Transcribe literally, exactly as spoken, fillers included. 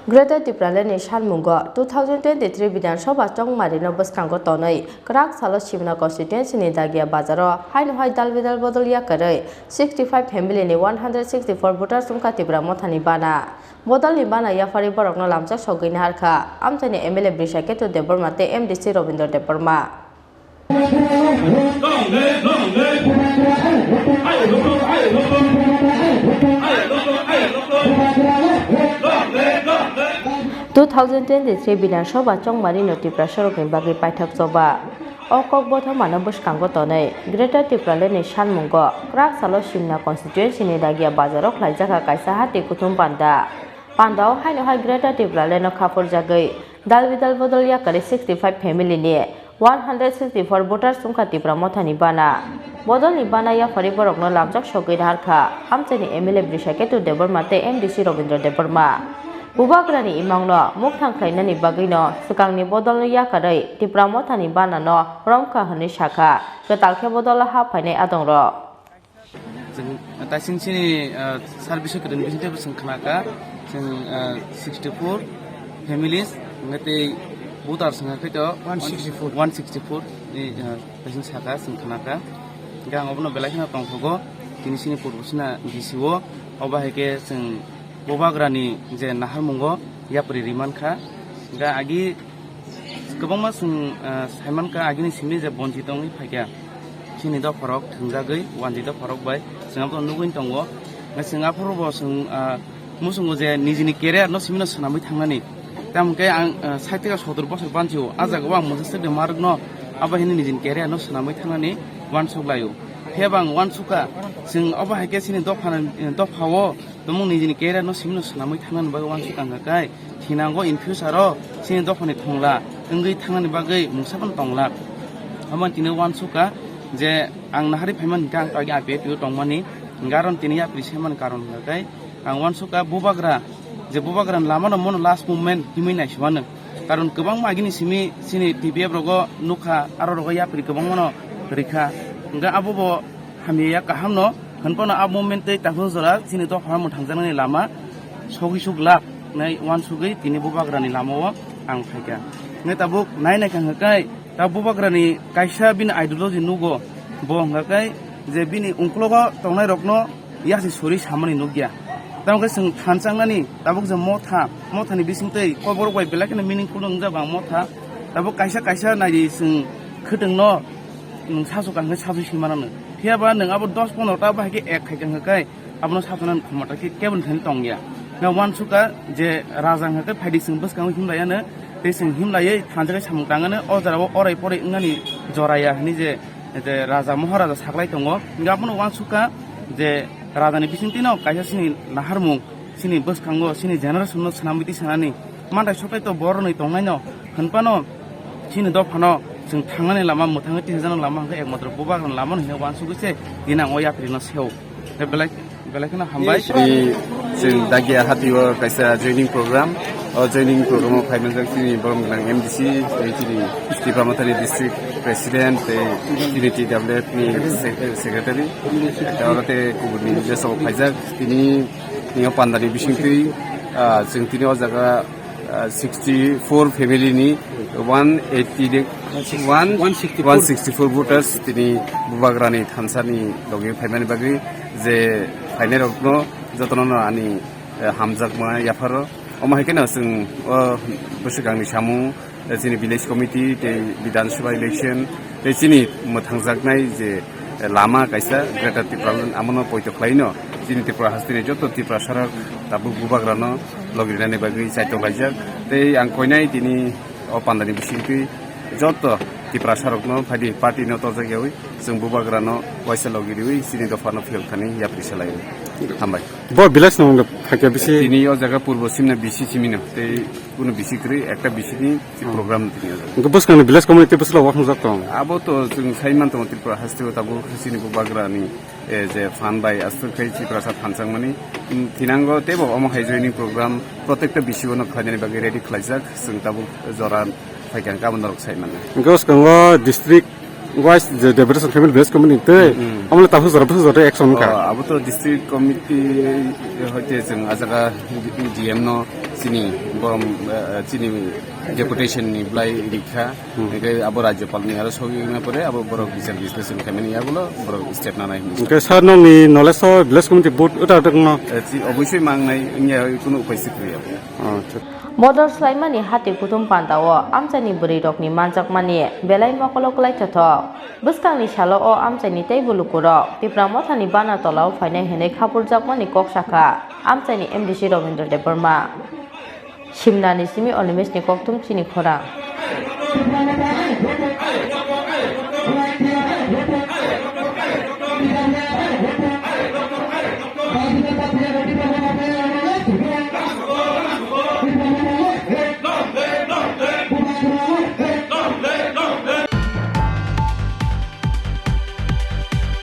Greater Tipraland ni sanmungo two thousand twenty-three Bidhan Sabha chongmarino bwskango tonwi kwrak salo Simna constituency ni Dagia bazaro haino hai dal bidal bodol yakarwi sixty-five family ni one hundred sixty-four voters wngkha Tipra Mothani bana. Bodolni bana yapharwi borokno lamchak sogwi naharkha amchaini M L A Brishaketu Debbarma tei M D C Robindra Debbarma. Two thousand twenty-three Bidhan Sabha chongmarino Tiprasarokni bagwi paithak choba. O kokbothomano bwskango tonwi Greater Tipraland ni sanmungo kwrak salo Simna constituency ni Dagia bazaro khlaijakha kaisa hati kuthum panda. Pandao haino hai Greater Tipraland no khapurjagwi dal bidal bodol yakarwi sixty-five family ni one hundred sixty-four voters wngkha Tipra Mothani bana. Bodolni bana yapharwi borokno lamchak sogwi naharkha amchaini M L A Brishaketu Debbarma tei M D C Robindra Debbarma. Bubagrani imangno mukthang khlainani bagwino swkangni bodolno yakarwi Tipra Mothani banano romkha hwnwi sakha kwtal khe bodolo ha phainai adongrok. Chwng taising chini, ah, service kwrwngni bisingtwi bo chwng khnakha, chwng, ah, sixty-four families, hwnkhe tei voters wngkha khe to one sixty-four. One sixty-four ni, ah, taising sakha, chwng khnakha. Hwnkhe ang obono belai kheno tongthogo, tini chini purbo sina D C o, obo hai khe chwng Bubagrani je naharmungo yapri rimankha, hwnkhe agi Kwbangma chwng, ah, saimankha agini simi je bonchi tongwi phaikha. Chini dopharok thwngjagwi wanjwi dopharok bai chwng abono nugwi tongo. Chwng aphuru bo chwng, ah, muchungo je nijini career no simino swnamwi thangnani. Tamokhe ang, ah, sait taka sotor bosor banchio. A jagao ang mwsa swkde marokno abo hini nijini career no swnamwi thangnani uansuk laio. Phiya bo ang uansukha chwng obo hai khe chini dophani, dophao Tumung nijini career no simino swnamwi thangnani bagwi uansuk tangkha kai, thinango in future o chini dophani thongla wngwi thangnani bagwi mungsa phano tongla. Omo tini uansukha je ang naharwi phaimani hwnkhe ang to agi I P F T o tongmani, hwnkhe aro tini yapri semani karon hwnkha kai ang uansukha bubagra je bubagrani lama no mono last movement himwi naisimano. Karon kwbangma agini simi chini T P F rogo nukha, aro rogo yapri kwbangmano rikha. Hwnkhe abobo hamya ya kaham no, hwnphano a movement tei takhuk jora chini dophano mwthangjaknani lama sogwi suk lak nai uansugwi tini bubagrani lama o ang phaikha. Hwnkhe tabuk nai naikha hwnkhe kai ta bubagrani kaisa bini ideology nugo, bo hwnkha kai je bini ungklogo tongnai rokno yasi suri samani nukya. Tamo khe chwng thanchaknani tabuk je motha, mothani bisingtwi koborok bai belai kheno meaningful wngjak ang motha. Tabuk kaisa kaisa naidi chwng khwtwngno nwng sasu kaham khe sasu si manano. Phiya ba nwng abo dos pondro ta bahai khe ek khai kha hwnkhe abono sasu nani khumata khe kebo ni thani tongya. Na uansukha je raja hwnkhe phaidi chwng bwskango himlaiya no, tei chwng himlaiwi thanjaknai samung tangano o jorao orai porai wngnani joraya hwnwi je, je raja moharaja saklai tongo. Hwnkhe abono uansukha je rajani bisingtwino kaisa chini naharmung, chini bwskango, chini generation no swnamwi twi sanani manthai soklai to borok rwnwi tongnaino, hwnphano chini dophano chwng thangnani lama, mwthangwi twijaknani lama hwnkhe ekmatro bubagrani lama no hino uansugwi se tini ang o yapri no seo. Tei belai, belai kheno hambai. Tini chwng Dagia hati o kaisa joining program. O joining program o phai manjak chini borom gwnang M D C, tei chini Tipra Mothani district president, tei chini T W F ni se-, secretary. Tei oro tei kubuni jesabo phaijak. Tini, tini o pandani bisingtwi, ah, chwng tini o jaga ah, sixty-four family ni one eighty de, one, one sixty-four. One sixty-four voters tini bubagrani thansa ni logi phaimani bagwi je phainai rokno jotono no ani, eh, hamjakma yapharo. Omo hai kheno chwng o bwswkangni samung, eh, chini village committee tei Bidhan Sabha election tei chini mwthangjaknai je lama kaisa Greater Tipraland amono poito khlaino chini Tripura hasteni joto Tiprasarok tabuk bubagrano logi rinani bagwi chaitok laijak. Tei ang koinai tini o pandani bisingtwi joto Tiprasarokno phaidi party no torjak yawi chwng bubagrano waisa logi riwi chini dophano phiyok thani yapri salai. Hambai. Bo village no wngkha khe bisi? Tini o jaga purbo simna bisi simino tei kuno bisi kwrwi ekta bisi ni program tini o jaga. Wngkha bwskangni village committee bwsla wakhungjak tong? Abo to chwng sai man tongo Tripura haste o tabuk chini bubagrani eh, je phan bai aswk khai Tiprasa phanchangmani, mm, thinango teibo omo hai joining program protekta B C O no khlainani bagwi ready khlaijak, chwng tabuk jora phaikha hwnkhe abo norok sai mano. Hwnkhe bwskango district wise je Debrechan Family Village Committee tei, mm, mm, omo le tabuk jora bwswk jora action wngkha? Oh, abo to district committee hoite chwng ah jaga D M no Chini borom, eh, chini deputation ni blai rikha, hingke abo Rajyapal ni aro sogwi wngna pore abo borok bichar bisleshon khaimani yagulo borok step nanai hinwi. Hingke sir, nokni knowledge o village committee vote uta uta wngno? Eh, chi-, obosoi mangnai wngya, kunu upai si kwrwi abo. Model swlaimani hati kuthum panda o amchaini bwrwi rokni manjakmani belai mokolo kwlai thothok. Bwskangni salo o amchaini teibo lukurok Tipra Mothani bana tolao phainai hwnwi khapurjakmani kok sakha amchaini M D C Robindra Debbarma. Simnani simi Onimeshni kokthum chini khorang.